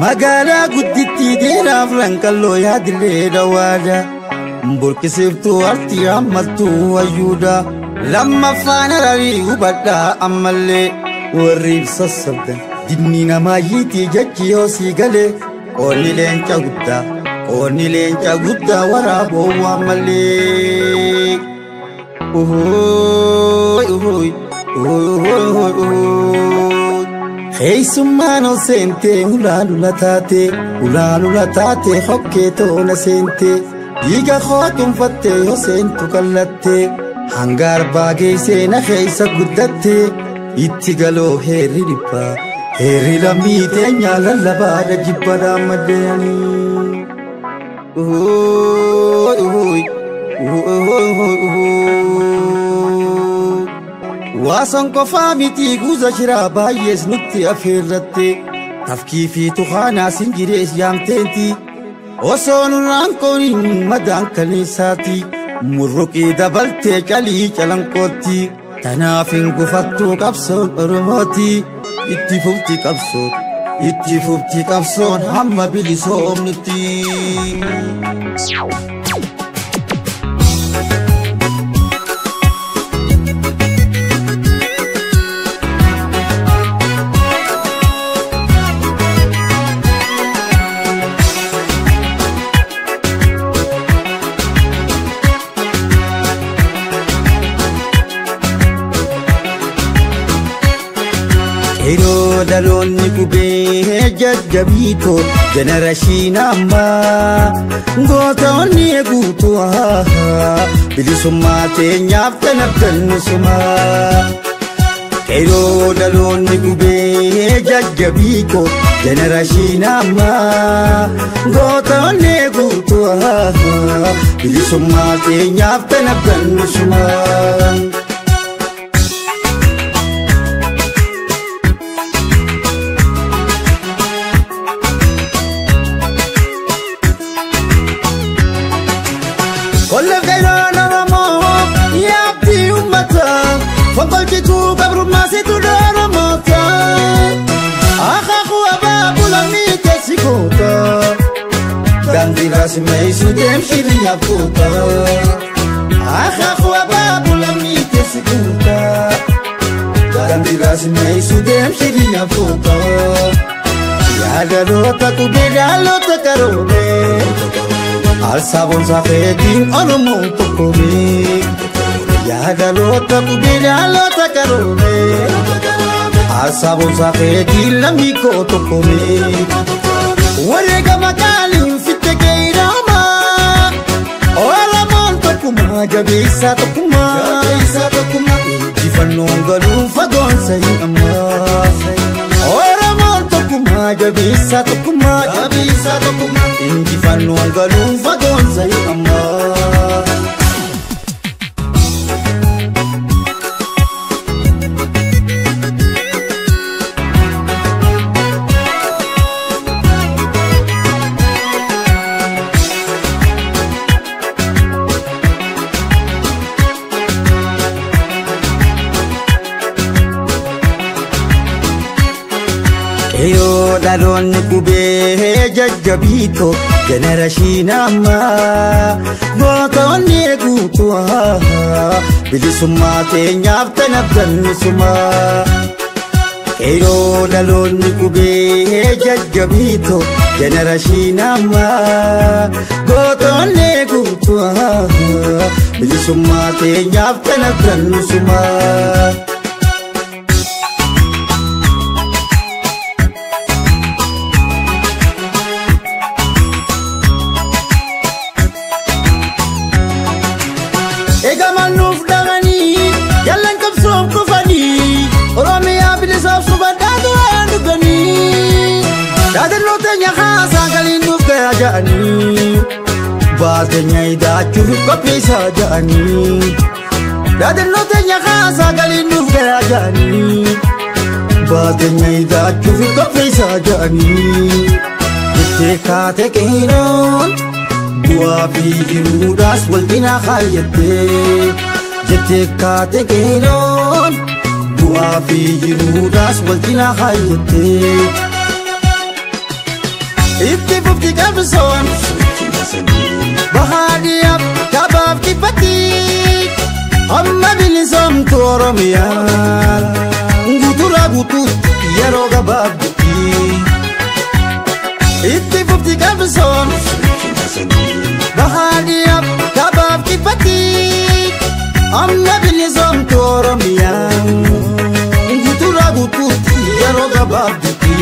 Magaalaa guddittii dheeraaf rankalloo yaadillee dhawaadha. Burqisiiftuu artii hammattuu wayyuudha. Lammaffaan hararii hubadhaa ammallee warri sassabdan. Dinni namaa yiitii jechi yoo sii galee qoonni leenca guddaa qoonni leenca guddaa waraaboo ammallee. Keessummaan ol seentee ulaalula taatee ulaalula taatee hokkee tola seentee dhiiga koo dhuunfattee yoo seentu kallattee hanga arbaa geessee na keessa guddattee itti galoo heerri dhibbaa heerri lammii teenyaa lallabaadha jibbadhaa maddeeyanii. Waasan qofaa miti guuza shiraa baay'ees nutti affeerratte tafkii fi tuhaanaa singirees yaamteenti osoo nurraan qooniin madaan kaleessaati murruqii dabaltee calii calanqootti tanaaf hin gufattuu qabsoon Oromooti itti fufti qabsoon itti fufti qabsoon hamma bilisoomnutti. Yeroo dhaloonni qubee jajjabiitoo jenerashiin ammaa gootonni guutuu bilisummaa teenyaaf tanabdannu sumaa. Yeroo dhaloonni qubee jajjabiitoo jenerashiin ammaa gootonni guutuu bilisummaa teenyaaf tanabdannu sumaa. Fonkolchituu gabrummaa situ dhooromoota. Akaakuu abaaboo lammii keessi goota. Daandii raasmeessu deemshiri nyaafota. Akaakuu abaaboo lammii keessi goota. Daandii raasmeessu deemshiri nyaafota. Yaadaloota qubee dhaloota qaroomee. Alsaaboon safeetiin Oromoon tokkoomee. Yaadaloota qubee dhaloota qaroomee. Alsaaboon safeetiin lammii koo tokkoomee. Wareegama qaaliin fitte geeramaa. Oromoon tokkummaa jabeessaa tokkummaa. Injifannoon galuun fagoon sahi ammaa. Oromoon tokkummaa jabeessaa tokkummaa. Injifannoon galuun fagoon sahi ammaa. Yeroo dhaloonni qubee jajjabiitoo jenerashiin ammaa gootonni guutuu bilisummaa teenyaaf tanabdannu sumaa. Yeroo dhaloonni qubee jajjabiitoo jenerashiin ammaa gootonni guutuu bilisummaa teenyaaf tanabdannu sumaa. Baatenya idaachuuf qopheessaa ja'anii. Dhaadannoo teenya haasaa galiin nuuf gahaa ja'anii. Baatenya idaachuuf qopheessaa ja'anii. Jettee kaatee qeeroon bu'aa fi jiruudhaas wal cinaa kaayyattee. Jettee kaatee qeeroon Du'aa fi jiruudhaas wal cinaa haayyattee. Itti fufti qabsoon bahaadhiyaaf kabaaf kibbatti amma bilisoomtu Oromiyaan guuturaa guutuutti yeroo gabaabdutti. Itti fufti qabsoon bahaadhiyaaf kabaaf kibbatti amma bilisoomtu Oromiyaan guuturaa guutuutti yeroo gabaabdutti.